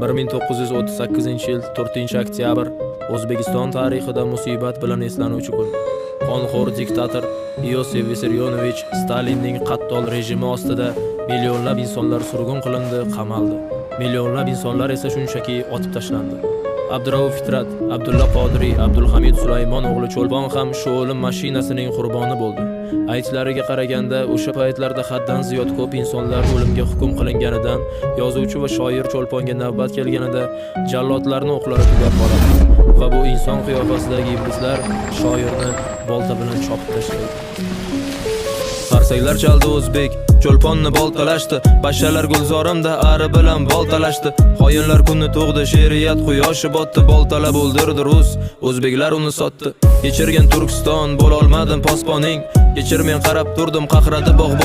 1938-yil 4-oktyabr O'zbekiston tarixida musibat bilan eslanuvchi kun. Qonxo'r diktator Iosif Vissarionovich Stalinning qattol rejimi ostida millionlab insonlar surgun qilindi, qamaldi. Millionlab insonlar esa shunchaki otib tashlandi. Abdurauf Fitrat, Abdulla Qodiriy, Abdulhamid Sulaymon o'g'li Cho'lpon ham shu o'lim mashinasining qurboni bo'ldi. Aytishlariga qaraganda, o'sha paytlarda haddan ziyod ko'p insonlar o'limga hukm qilinganidan yozuvchi va shoir Cho'lponga navbat kelganida jallodlarning o'qlari tugab qoladi va bu inson qiyofasidagi iblislar shoirni bolta bilan chopib tashlaydi. Qarsaklar chaldi, o'zbek Cho'lponni boltalashdi. Bashalar gulzorimda ari bilan boltalashdi. Xoinlar kunni tug'di, she'riyat quyoshi botdi. Boltalab o'ldirdi rus, o'zbeklar uni sotdi. Kechirgin, Turkiston, bo'lolmadim posboning. Kechir, men qarab turdim, qaqradi bog'.